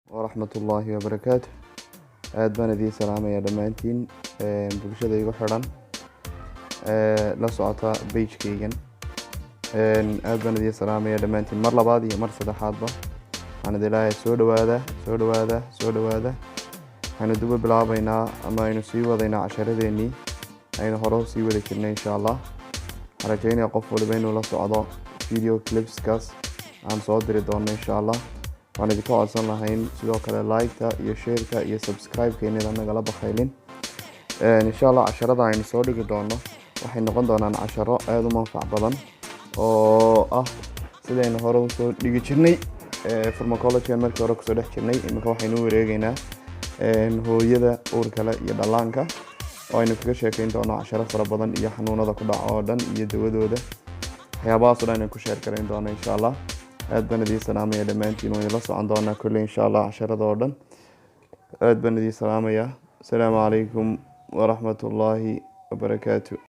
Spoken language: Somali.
Waraxmatullaahi wabarakaatu. Aad baan idiin salaamaya dhammaantiin bulshada igu xidhan la socota page-kaygan. Aad baan idiin salaamaya dhammaantiin mar labaad iyo mar saddexaadba. Waxaan idin leeyahay soo dhawaada, soo dhawaada, soo dhawaada. Waxaynu duba bilaabaynaa ama aynu sii wadaynaa casharadeenii aynu hore sii wadi jirnay, insha Allah. Waxaan rajeynaya qof waliba inuu la socdo video clipskaas aan soo diri doono, insha Allah. Waan idinka codsan lahayn sidoo kale like-ta iyo share-ka iyo subscribe-ka inaydan nagala bakhaylin, insha Allah. Casharada aynu soo dhigi doono waxay noqon doonaan casharo aada u manfac badan oo ah sidaynu hore usoo dhigi jirnay pharmacology-gan markii hore kusoo dhex jirnay. Iminka waxaynu u wareegeynaa hooyada uurkale iyo dhallaanka, oo aynu kaga sheekeyn doono casharo fara badan iyo xanuunada ku dhaca oo dhan iyo dawadooda, waxyaabahaas o dhan aynu ku share garayn doono, insha Allah. Aad baan idiin salaamaya dhammaantiin. Waan idinla socon doonaa kolley, insha Allah, casharada oo dhan. Aad baan idiin salaamaya. Asalaamu calaykum waraxmatullaahi wabarakaatu.